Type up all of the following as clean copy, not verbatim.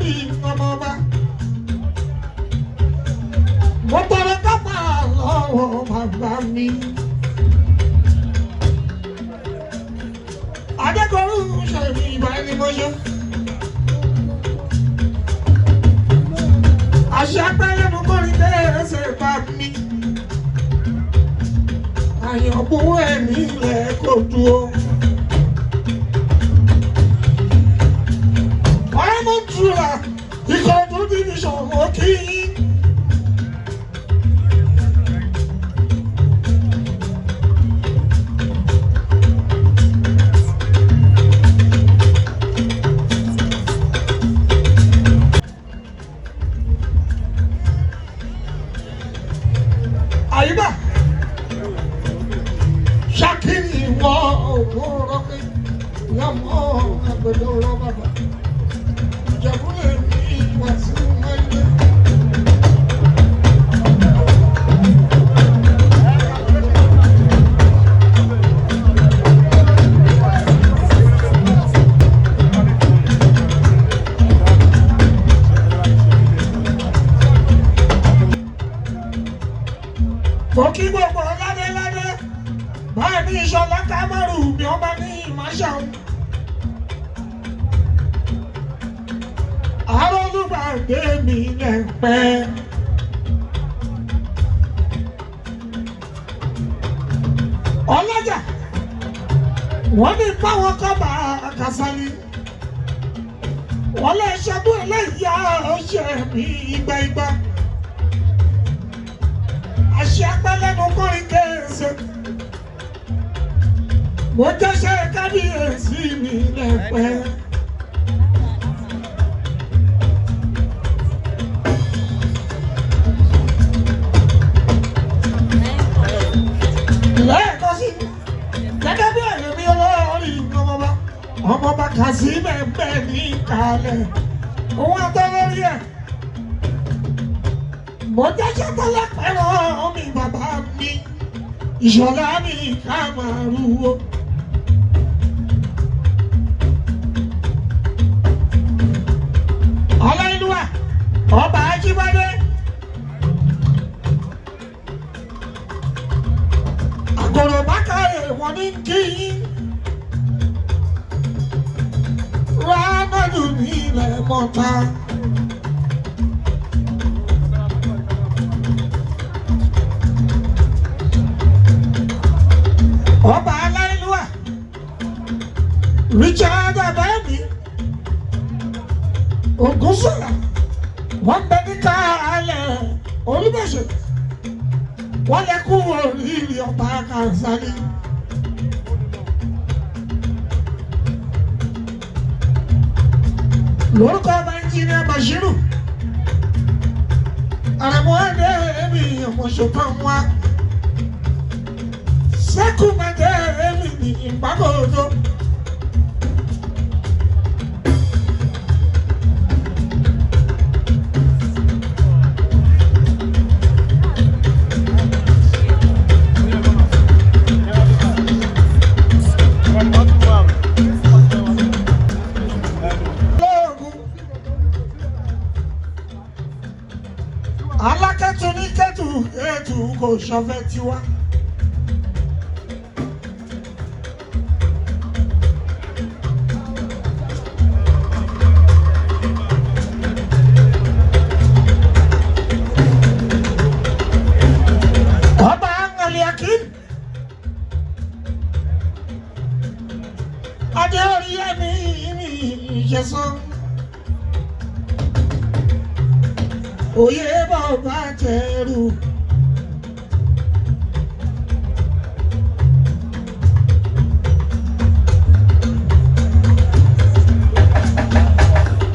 Olórí ọmọọba. Mo tọrọ kápá lọ́wọ́ bàbá mi. Adékọ̀rú ṣèlú ìbá ẹni mọ́ṣọ́. Àṣà pẹ́lẹ́nu kọrin tẹ́ẹ̀sẹ̀ bá mi. Àyànbó ẹ̀mí ilẹ̀ kò dúró. Ọ̀rẹ́ mo tura Ìkòròdú division mo kí yín. Àyíbá ṣàkíní wọ òwò rọpẹ lọmọ àgbẹdọ rọbàbà ìjẹ̀bú lè ní ìwà sí wáyé. Mo kí gbogbo ládéládé báyìí ní ìṣọlá kámárù bí wọn bá ní ìmáṣà. Àárọ̀ olùgbàgbé mi lẹ̀ pẹ́. Ọlọ́jà wọ́n ní báwọn kọ́ bá Kàsálí. Wọ́n lè ṣọdún ẹlẹ́yà ọ̀ṣẹ́ mi igba igba. Àṣẹ apẹ́lẹ́nu kọrin kẹ́ẹ̀sẹ̀. Mo jẹ́ṣẹ́ kábíyèsí mi lẹ́pẹ́. Lẹ́ẹ̀kan sí, gẹ́gẹ́ bí ẹ̀yẹ́ mi olórí ọmọọba, ọmọọba Kazeem bẹ́ẹ̀ ní ìkàlẹ̀. Òun àtọ́lórí ẹ̀. Mo jẹ́ṣẹ́ tọ́lá pẹ̀lú mi bàbá mi, ìṣọ̀lá mi ká máa rúwo. Ọláìlúwà, ọba Ajíbádé. Àgọ̀rọ̀ bákàrẹ̀ wọ́n ní kí yín. Rámọ́dù ní ilẹ̀ mọ́ta. Ọba Aláìlúwà, Richard Abẹ́mi, Ògúnṣọ̀lá, wọ́n bẹ ní káàlẹ̀ Olúbẹ̀ṣẹ̀, wọ́n lè kú oríire ọba Kàsálí. Lórúkọ ọba ẹnjìnìá Bashiru, Àrẹ̀mú ẹ̀dẹ́ ẹ̀mí ọmọṣọ́tàn wa, Sẹ́kùmẹ̀dẹ́ ẹ̀mí ní ìgbàgbọ́dọ̀. Lóògùn. Alákẹ́tù ní kẹ́tù kẹ́tù kò ṣọfẹ́ tiwa. Ọba Aliakim. Adé orí ẹ̀mí mi ìṣẹ̀sán. Òye bàbá tẹrù.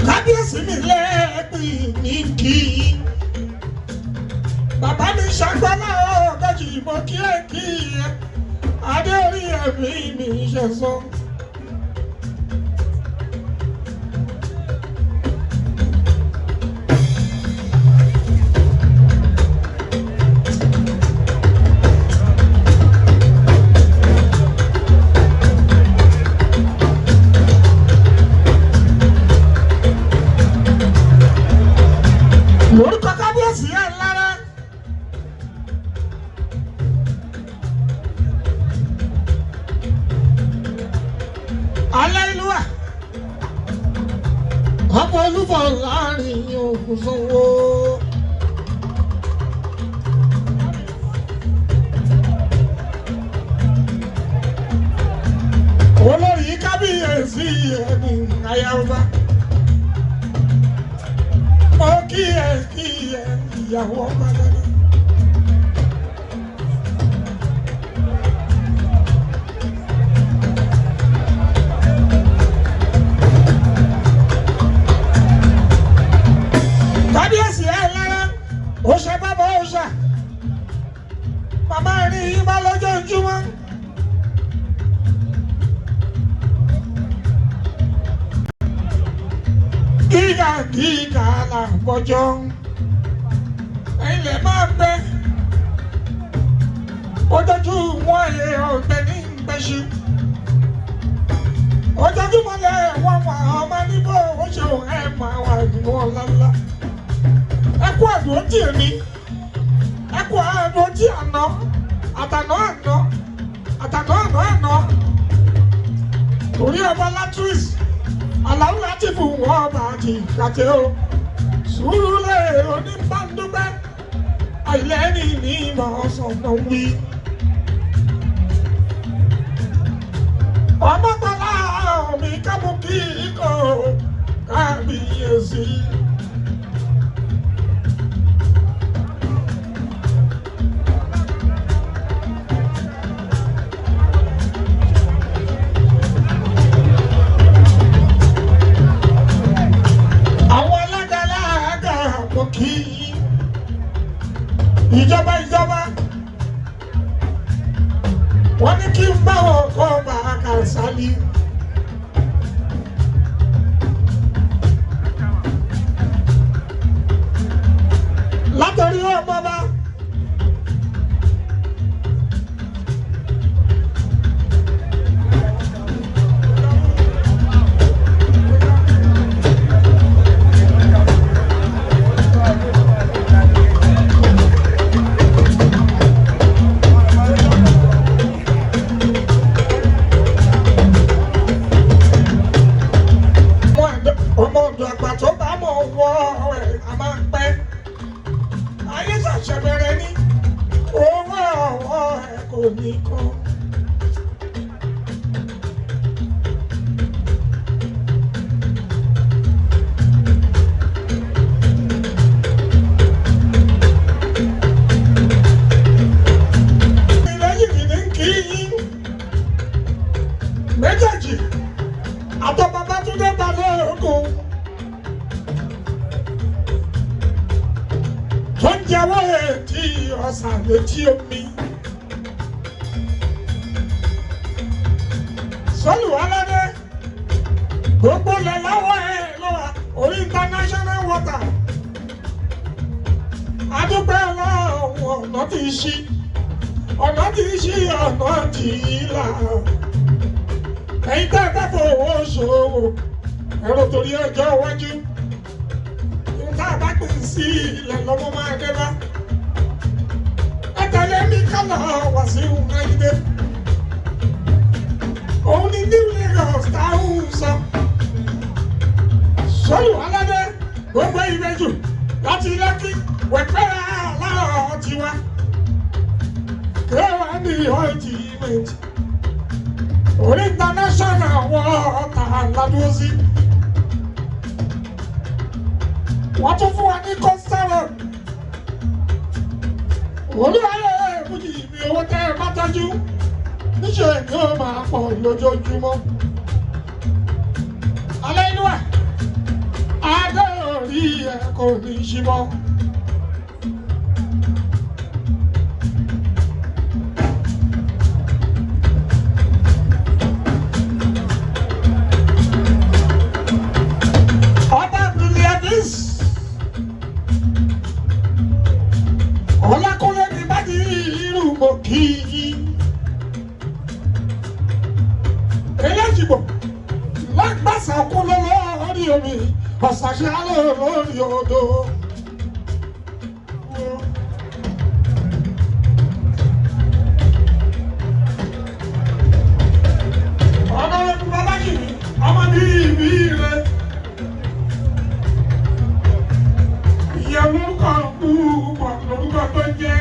Kábíyèsí mi lẹ́ẹ̀pì ní kí. Bàbá mi ṣàgbọ́lá ọ̀gọ́jì mọ́ kí ẹ kí ẹ. Adé orí ẹ̀mí mi ṣẹ̀sán. Lórúkọ kábíyèsí ẹ̀ lára. Aláìlúwà ọmọ olúfọ láàrin òkun sanwó. Olórí kábíyèsí ẹni ayáwá. Mo kí ẹ ìyàwó ọba dáadáa. Kábíyèsí ẹ lára, ó ṣe bàbá ó ṣà. Màmá rí yín bá lójoojúmọ́. Gíga gíga là bọ́jọ́. Ẹ̀yin lè máa bẹ. Ojoojúmọ́ ayé ọ̀gbẹ́ ní gbẹ̀ṣu. Ojoojúmọ́ lẹ̀ wọ́n wà ọmọ níbo ó ṣe òun ẹ̀ máa wà nínú ọ̀la ńlá. Ẹ kú àdúrótì èmi, ẹ kú àdúrótì àná, àtàná àná, àtàná àná àná. Torí ọba Látúrìs, Àlàó láti fún wọn ọba àti ìkàtẹ́ o. Sùúrù lè oníbàndúgbẹ́, àìlẹ́ni ní ìmọ̀ ọ̀sán náà wí. Ọmọ tọ́lá mi kábù kí ikọ̀ kábíyèsí. Àwọn alága alága kò kí ìjọba ìjọba wọ́n ní kí n bá wọn kọ́ bá a Kàsálí. Látọ̀rí ọmọ bá ọmọ ọ̀dọ̀ àgbà tó bá mọ̀ wọ́ ẹ̀ a máa pẹ́. Ayé ṣàṣẹ bẹ̀rẹ̀ ní owó ọwọ́ ẹ̀ kò ní kán. Ìlẹ́yìn ní kí yín méjèèjì àtọ́ Babátúndé Balógun tó ń jẹ́wọ́ ètí ọ̀sà létí omi. Sọ́lùwaládé gbogbo lẹ̀ lọ́wọ́ ẹ̀ lọ́wọ́ orí international water. Adúpẹ́ ọlọ́run ọ̀nà tí í ṣí ọ̀nà tí í ṣí ọ̀nà tí í là. Ẹ̀yin tẹ́ ẹ bá fowó ṣòwò ẹ̀rọ torí ọjọ́ iwájú. Nǹkan àbá pè sí ilẹ̀ lọ́mọ máa dé bá. Ẹ tẹ̀lé mi kálọ̀ Wàsíù Ayíndé. Òun ni New Lagos táwọn sọ. Sọ́lù Aládé gbogbo ìrẹ́jù láti Lẹ́kí wẹ̀pẹ́ aláwọ̀ tiwa. Kéwàá ní ultimate. Orí international water ládùú sí. Wọ́n tún fún wa ní coastal road. Olúwayé Fújì mi owó tẹ́ ẹ bá tọ́jú. Níṣẹ́ ni ó máa pọ̀ lójoojúmọ́. Alẹ́ inú ẹ̀, adé orí ẹ̀ kò ní í ṣí mọ́. Ọba Abdulhafiz Ọlákúnlé ní bájí irú mo kì í. Eléjìbò lágbàsá kún lórí omi, ọ̀sàṣẹ́ lórí odò. Ọ̀nàrẹ́bù Babájìmí, ọmọ ní ìbí rẹ̀. Ìyẹn lórúkọ púpọ̀ lórúkọ tó ń jẹ́.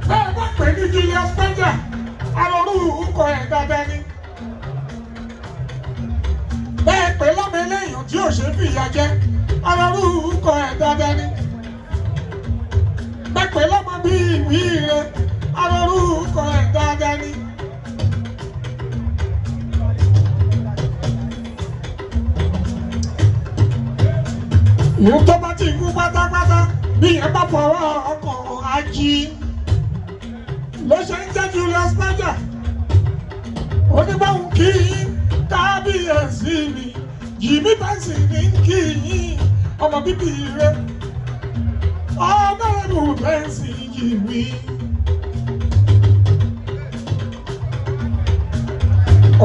Bẹ́ẹ̀ bá pè ní Julius Berger, arórúkọ ẹ̀ dáadáa ni. Bẹ́ẹ̀ pé lọ́mọ eléyàn tí ò ṣe fìyà jẹ, arórúkọ ẹ̀ dáadáa ni. Bẹ́ẹ̀ pé lọ́mọ bí ìwí rẹ̀, arórúkọ ẹ̀ dáadáa ni. Ìhun tó bá ti kú pátápátá bí ìyẹn bá fọwọ́ ọkàn ají ló ṣe ń jẹ́ Julius Berger. Onígbàhùn kí yín kábíyèsí mi, Jìmí Bẹ́ǹsì ní kí yín ọmọ bíbí rẹ, ọ̀nàrẹ́bù Bẹ́ǹsì Jìmí.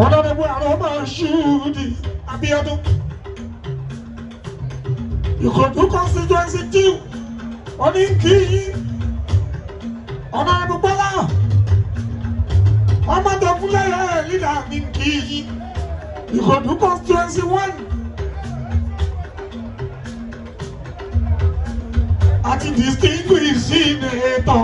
Ọ̀nàrẹ́bù àrọ́mọ ṣúùdì Abíọ́dún. Ìkòtú constituency 2, oní kí yín ọ̀nàrẹ́bù Bọ́lá ọmọdékúnlẹ̀ lílà ní kí yín Ìkòtú constituency 1 àti distinguished senator.